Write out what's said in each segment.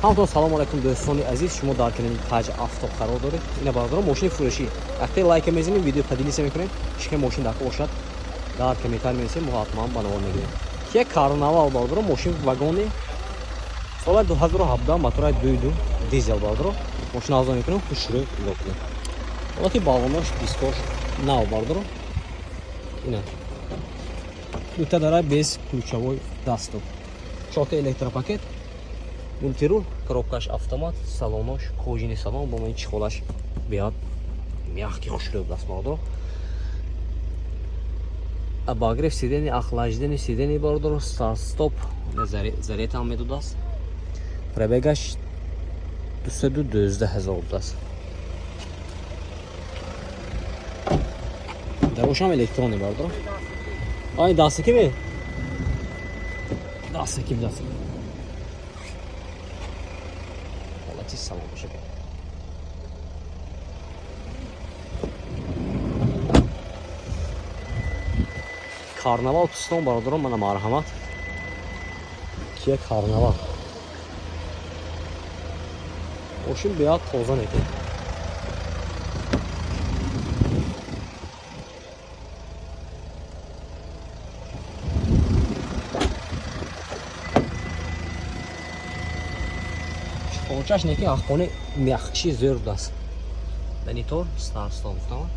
Ҳаматон салому алайкум, дӯстони азиз. Шумо дар канали Таҷ Авто қарор доред. Ина, бародаро, мошини фурӯшӣ. Вақте лайка мезанем, видео поделиться мекунем, чӣ мошин дар бошад, дар комментарий менависем, мо ҳатман ба навор мегирем. Кия Карнавал, бародаро, мошин вагони соли 2017, мотораи 2.2 дизел, бародаро. Мошин авзо мекунем, хушрӯ нигоҳ кунем. Ҳолати баллонош, дискош нав, бародаро. Ина. Дута дара бесключевой доступ. Чорта электропакет, мультируль, коробкаш автомат, салонош кожаный салон, бо ман чехолаш беҳад мягкий, хушрӯ будааст, бародаро. Обогрев сиденья, охлаждение сиденья, бародаро, старт стоп, заряд ҳам медодааст. Пробегаш 212 ҳазор будааст. Дарошам электронный, бародаро. Ай, дастаки ме? Дастаки будааст. Ҳолати салон бошад. Карнавал пистон, бародарон, мана марҳамат. Кия Карнавал. Мошин беҳад тоза некун. Чехолчаш неки ахқони мягкий зӯр будааст. Монитор, старт стоп гуфтам.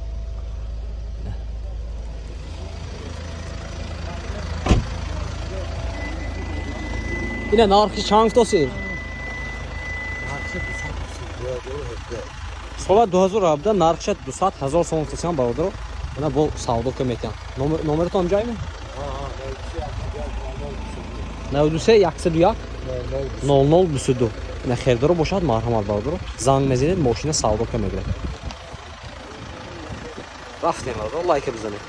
Ина нархи чанд гуфтоси? Сола 2017, нархша 200 ҳазор сом гуфтасиам, бародаро. Ина бо савдо ка метиҳам. Номератон ҷайме? 93 101 00 22. Ина хердоро бошад, марҳамат, бародаро. Занг мезанед, мошина савдо ка мегирад. Рафтем, бародаро, лайка бизанед.